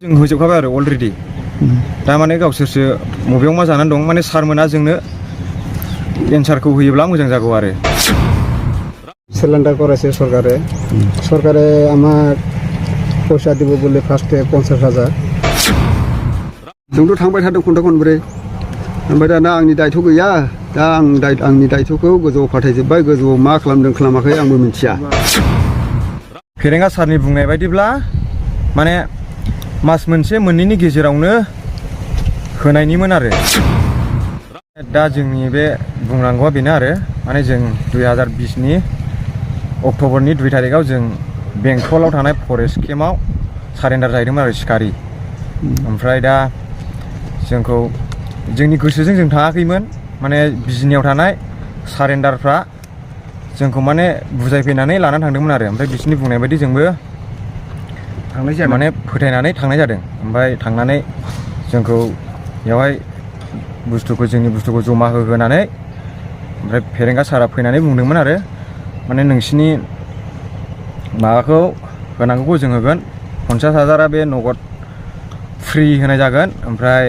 जों होजोबखाबाय आरो अलरेडि दा माने गावसोरसो मबेयाव मा जानानै दं माने सारमोना जोंनो एन्सारखौ होयोब्ला मोजां जागौ आरो सिलिन्डार करायছে সরকারে সরকারে আমার পয়সা দিব বলে ফার্স্টে 50,000 जोंथ' थांबाय थादों खनथाम खनब्रै ओमफ्राय दाना आंनि दायथ' गैया दा आंनि दायथ'खौ गोजौआव फाथायजोब्बाय गोजौआव मा खालामदों खालामाखै आंबो मिथिया फेरेंगा सारनि बुंनाय बायदिब्ला माने मास मोनसे मोननैनि गेजेरावनो होनायनिमोन आरो दा जोंनि बे बुंनांगौआ बेनो आरो माने जों 2020 नि अक्ट'बरनि 2 तारिखआव जों बेंटलाव थानाय फरेस्ट केम्पआव सारेन्डार जाहैदोंमोन आरो सिखारि ओमफ्राय दा जोंखौ जोंनि गोसोजों जों थाङाखैमोन माने बिजनियाव थानाय सारेन्डारफ्रा जोंखौ माने बुजायफैनानै लानानै थांदोंमोन आरो ओमफ्राय बिसोरनि बुंनाय बायदि जोंबो थांनाय जादों माने फोथायनानै थांनाय जादों ओमफ्राय थांनानै जोंखौ बेवहाय जोंनि बुस्थुखौ जमा होनानै ओमफ्राय फेरेंगा सारा फैनानै बुंदोंमोन आरो माने नोंसिनि माबाखौ होनांगौखौ जों होगोन 50,000 बे नगद फ्रि होनाय जागोन ओमफ्राय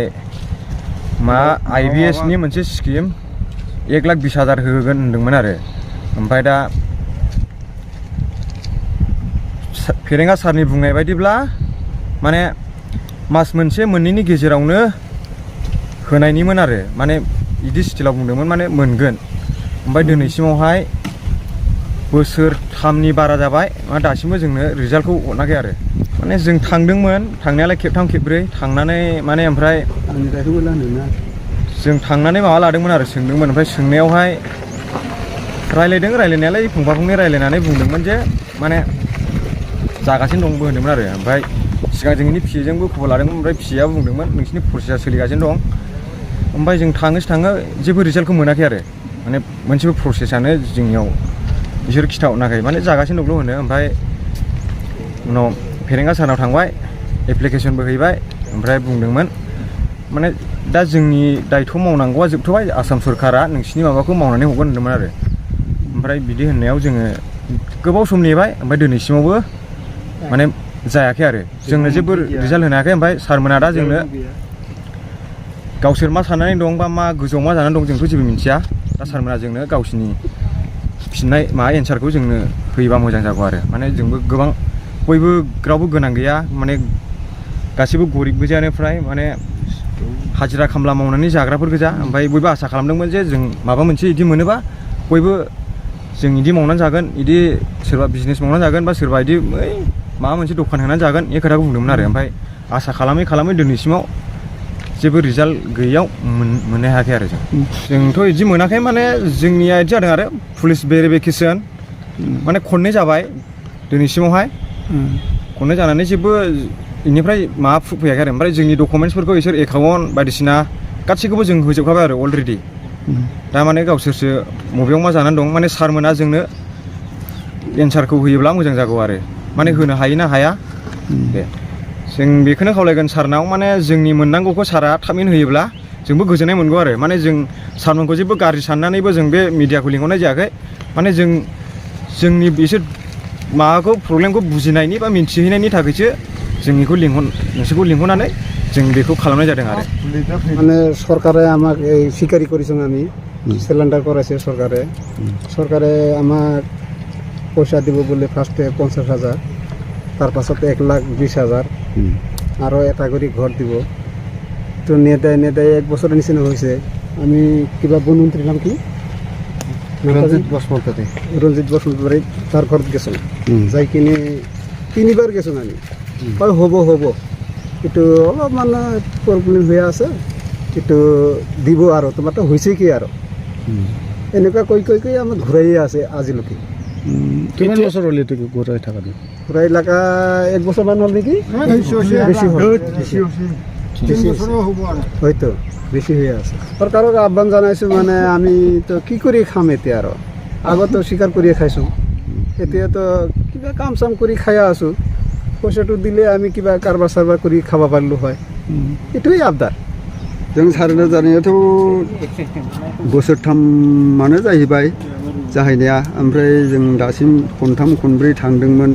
मा IBS नि मोनसे स्किम 1,20,000 होगोन होनदोंमोन आरो ओमफ्राय दा फेरेंगा सारनि बुंनाय बायदिब्ला माने मास मोनसे मोननैनि गेजेरावनो होनायनिमोन आरो माने इदि स्टिलाव बुंदोंमोन माने मोनगोन ओमफ्राय दिनैसिमावहाय बोसोरथामनि बारा जाबाय मा दासिमबो जोंनो रिजाल्टखौ हरनाखै आरो माने जों थांदोंमोन थांनायालाय खेबथाम खेबब्रै थांनानै माने ओमफ्राय आंनि दायथ'खौ लानोना जों थांनानै माबा लादोंमोन आरो सोंदोंमोन ओमफ्राय सोंनायावहाय रायलायनायालाय फंफा फंनै रायलायनानै बुंदोंमोन जे माने जागासिनो दंबो होनदोंमोन आरो ओमफ्राय सिगां जोंनि पिएजोंबो खबर लादोंमोन ओमफ्राय पिएआ बुंदोंमोन नोंसिनि प्रसेसा सोलिगासिनो दं ओमफ्राय जों थाङो जेबो रिजाल्टखौ मोनाखै आरो माने मोनसेबो प्रसेसानो जोंनियाव बिसोर खिथाहरनाखै माने जागासिनो दंल' होनो ओमफ्राय उनाव फेरेंगा सारनाव थांबाय एप्लिकेसनबो हैबाय ओमफ्राय बुंदोंमोन माने दा जोंनि दायथ' मावनांगौआ जोबथ'बाय आसाम सरकारा नोंसिनि माबाखौ मावनानै हरगोन होनदोंमोन आरो ओमफ्राय बिदि होननायाव जोङो गोबाव सम नेबाय ओमफ्राय दिनैसिमावबो माने जायाखै आरो जोंनो जेबो रिजाल्ट होनो हायाखै ओमफ्राय सारमोना दा जोंनो गावसोर मा साननानै दं बा मा गोजौआव मा जानानै दं जोंथ' जेबो मिथिया दा सारमोना जोंनो गावसिनि फिननाय मा एन्सारखौ जोंनो होयोबा मोजां जागौ आरो माने जोंबो गोबां बयबो रावबो गोनां गैया माने गासैबो गरिब गोजायानो फ्राय माने हाजिरा खामला मावनानै जाग्राफोर गोजा ओमफ्राय बयबो आसा खालामदोंमोन जे जों माबा मोनसे इदि मोनोबा बयबो जों इदि मावनानै जागोन इदि सोरबा बिजनेस मावनानै जागोन बा सोरबा इदि माबा मोनसे दखान होनानै जागोन बे खोथाखौ बुंदोंमोन आरो ओमफ्राय आसा खालामै दिनैसिमाव जेबो रिजाल्ट गैयैयाव मोननो हायाखै आरो जोंथ' इदि मोनाखै माने जोंनिया इदि जादों आरो पुलिस भेरिफिकेसन माने खननै जाबाय दिनैसिमावहाय खननै जानानै जेबो इनिफ्राय माबा प्रुफ फैयाखै आरो ओमफ्राय जोंनि डकुमेन्टसफोरखौ इसोर एकाउन्ट बायदिसिना गासैखौबो जों होजोबखाबाय आरो अलरेडि दा माने गावसोरसो मबेयाव मा जानानै दं माने सारमोना जोंनो एन्सारखौ होयोब्ला मोजां जागौ आरो माने होनो हायो ना हाया दे जों बेखौनो खावलायगोन सारनाव माने जोंनि मोननांगौखौ सारा थाबैनो होयोब्ला जोंबो गोजोननाय मोनगौ आरो माने जों सारमोनखौ जेबो गाज्रि साननानैबो जों बे मिडियाखौ लिंहरनाय जायाखै माने जोंनि बिसोर माबाखौ प्रब्लेमखौ बुजिनायनि बा मिन्थिहैनायनि थाखायसो जों नोंसोरखौ लिंहरनानै जों बेखौ खालामनाय जादों आरो মানে সরকারে আমাক এই স্বীকারি করেছেন আমি সিলিন্ডার করাইছে সরকারে আমাক পয়সা দিব বলে ফার্স্টে 50,000 তার পাছতে 1,20,000 আরও এটা করে ঘর দিব তো নিয়ে দেয় 1 বছরের নিচে হয়েছে আমি কিবা বনমন্ত্রীর নাম কি রঞ্জিত বসন্তী তার ঘর গেছিলাম যাই কিনে 3বার গেছিলাম আমি হব কিন্তু অলপ মানে প্রবলেম হয়ে আছে কিন্তু দিব আর তোমার তো হয়েছে কি আর এনেকুৱা কৈ আমাক ঘূৰাইয়ে আছে আজিলৈকে কিমান বছৰ হ'ল এইটো ঘূৰাই থকা ঘূৰাই লাগা 1 বছৰমান হ'ল নেকি হয়তো বেছি হৈ আছে চৰকাৰক আহ্বান জনাইছোঁ মানে আমি তো কি কৰি খাম এতিয়া আৰু আগতো স্বীকাৰ কৰিয়ে খাইছোঁ এতিয়াতো কিবা কাম চাম কৰি খাই আছোঁ পইচাটো দিলে আমি কিবা কাৰবাৰ চাৰবাৰ কৰি খাব পাৰিলোঁ হয় এইটোৱেই আবদাৰ जों सारेन्डार जानायाथ' बोसोरथामानो जाहैबाय जाहैनाया ओमफ्राय जों दासिम खनथाम खनब्रै थांदोंमोन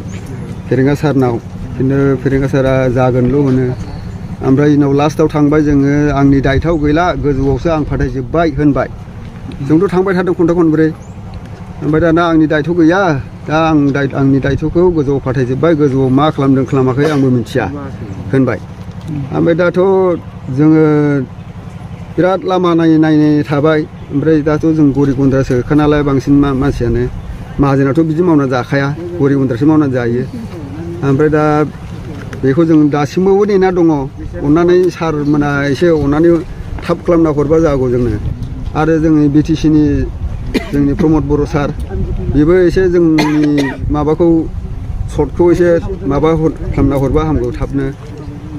फेरेंगा सारनाव बिदिनो फेरेंगा सारा जागोनल' होनो ओमफ्राय उनाव लास्टआव थांबाय जोङो आंनि दायथ'आव गैला गोजौआवसो आं फाथायजोब्बाय होनबाय जोंथ' थांबाय थादों खनथाम खनब्रै ओमफ्राय दाना आंनि दायथ' गैया दा आंनि दायथ'खौ गोजौआव फाथायजोब्बाय गोजौआव मा खालामदों खालामाखै आंबो मिथिया होनबाय ओमफ्राय दाथ' जोङो बिराद लामा नायै थाबाय ओमफ्राय दाथ' जों गरिब गुन्द्रासो नालाय बांसिन मानसियानो माहाजोनाथ' बिदि मावना जाखाया गरिब गुन्द्रासो मावनानै जायो ओमफ्राय दा बेखौ जों दासिमबो नेना दङ अननानै सारमोना एसे अननानै थाब खालामना हरबा जागौ जोंनो आरो जोंनि बिटिसिनि जोंनि प्रमद बर' सार बेबो एसे जोंनि माबाखौ सर्टखौ एसे माबा खालामना हरबा हामगौ थाबनो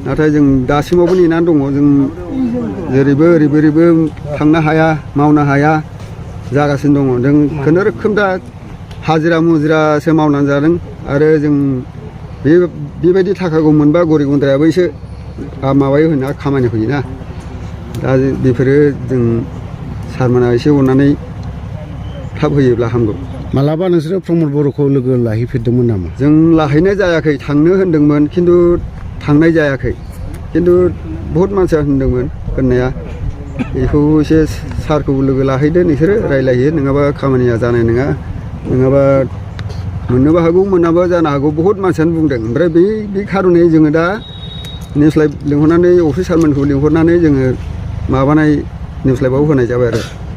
नाथाय जों दासिमावबो नेनानै दङ जों जेरैबो ओरैबो थांनो हाया मावनो हाया जागासिनो दङ जों खुनुरोखोम दा हाजिरा मुजिरासो मावनानै जादों आरो जों बेबायदि थाखाखौ मोनबा गरिब गुन्द्रायाबो एसे माबायो होना खामानि होयोना दा बेफोरो जों सारमोना एसे अननानै थाब होयोब्ला हामगौ मालाबा नोंसोरो प्रमद बर'खौ लोगो लाहैफेरदोंमोन नामा जों लाहैनाय जायाखै थांनो होनदोंमोन खिन्थु थांनाय जायाखै खिन्थु बहुत मानसिया होनदोंमोन होननाया बेखौ एसे सारखौ लोगो लाहैदो नोंसोरो रायलायहैयो नङाबा खामानिया जानाय नङा नङाबा मोननोबो हागौ मोनाबो जानो हागौ बहुत मानसियानो बुंदों ओमफ्राय बे खार'नै जोङो दा निउस लाइभ लिंहरनानै अफिसारमोनखौ लिंहरनानै जोङो माबानाय निउस लाइभआव होनाय जाबाय आरो